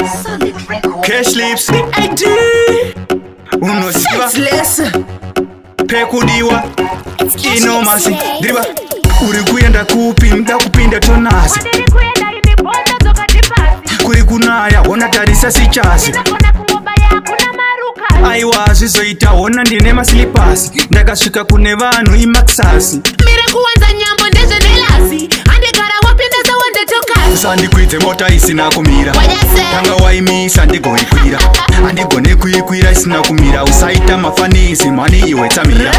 Solid record. Cash Lips ID unoziva Faceless. Pekudiwa. It's Cash Inomasi Lips today. ndiriva uri kuenda kupi? Nda kupinda tonasi. Kwandiri kuenda imi bhonzo dzokati pasi. Kuri kunaya, hona tarisa sichasi. Ndinogona kungobaya, hakuna maruka. Aiwa, zvizoita, hona ndine maslippers, ndakasvika kune vanhu imaxasi. Mira kuwanza nyambo, ndezvenelasi, handigara wapinda sawandetokasi. Usandikwidze mota isina kumira. Wanyase. Tanga waimisa ndigoikwira, handigone kuikwira isina kumira. Usaita mafanisi mhani iwe, tsamira.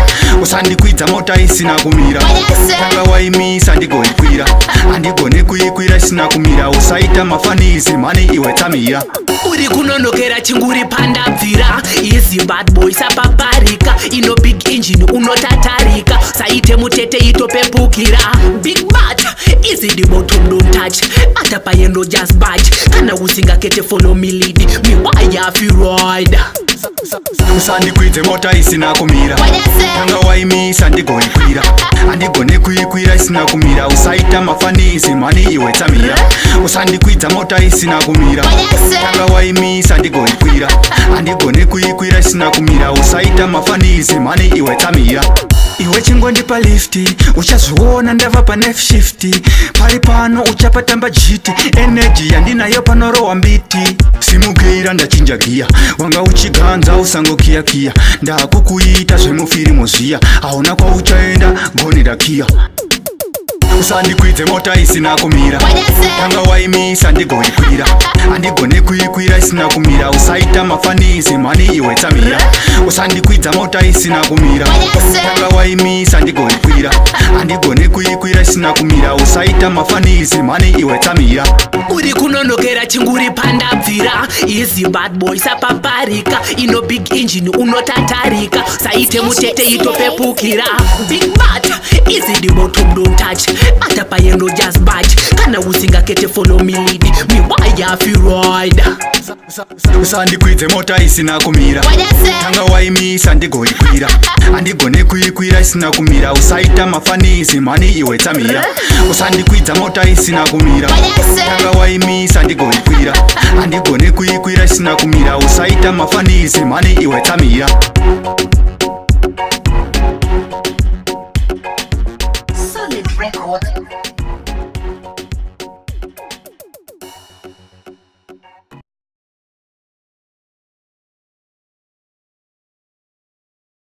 Usandikwidza mota isina kumira. Wanyase. Tanga waimisa ndigoikwira, handigone kuikwira isina kumira. Usaita mafanisi mhani iwe, tsamira. Uri kunonokera chinguri pandabvira. Easy bad boy sapaparika, ino big engine unotatarika, saite mutete itopepukira. Big bat easy, the bottom don't touch, bata payendo just budge. Kana usingakete, follow me lead me waya fi ride. Usandikwidze mota isina kumira. Wanyase. Tanga waimisa ndigoikwira, handigone kuikwira isina kumira. Usaita mafanisi mhani iwe, tsamira. Usandikwidza mota isina kumira. Wanyase. Tanga waimisa ndigoikwira, handigone kuikwira isina kumira. Usaita mafanisi mhani iwe, tsamira. Iwe chingondipa lift, uchazviona ndava pane shift. Pari pano uchapatamba jiti, energy yandinayo panorohwa mbiti. Simukira, ndachinja giya, wanga uchiganza usangokiyakiya. Ndakukuita zvemufirimu zviya, hauna kwauchaenda, goni rakiya. Usandikwidze mota isina kumira. Wanyase. Tanga waimisa ndigoikwira, handigone kuikwira isina kumira. Usaita mafanisi mhani iwe, tsamira. Usandikwidza mota isina kumira. Wanyase. Tanga waimisa ndigoikwira, handigone kuikwira isina kumira. Usaita mafanisi mhani iwe, tsamira. Uri kunonokera chinguri pandabvira. Easy bad boy sapaparika, ino big engine unotatarika, saite mutete itopepukira. Big bat easy, the bottom don't touch, bata payendo just budge. Kana usingakete, follow me lead me waya fi ride. Usandikwidze mota isina kumira. Wanyase. Tanga waimisa ndigoikwira, handigone kuikwira isina kumira. Usaita mafanisi mhani iwe, tsamira. Usandikwidza mota isina kumira. Wanyase. Tanga waimisa ndigoikwira, handigone kuikwira isina kumira. Usaita mafanisi mhani iwe, tsamira.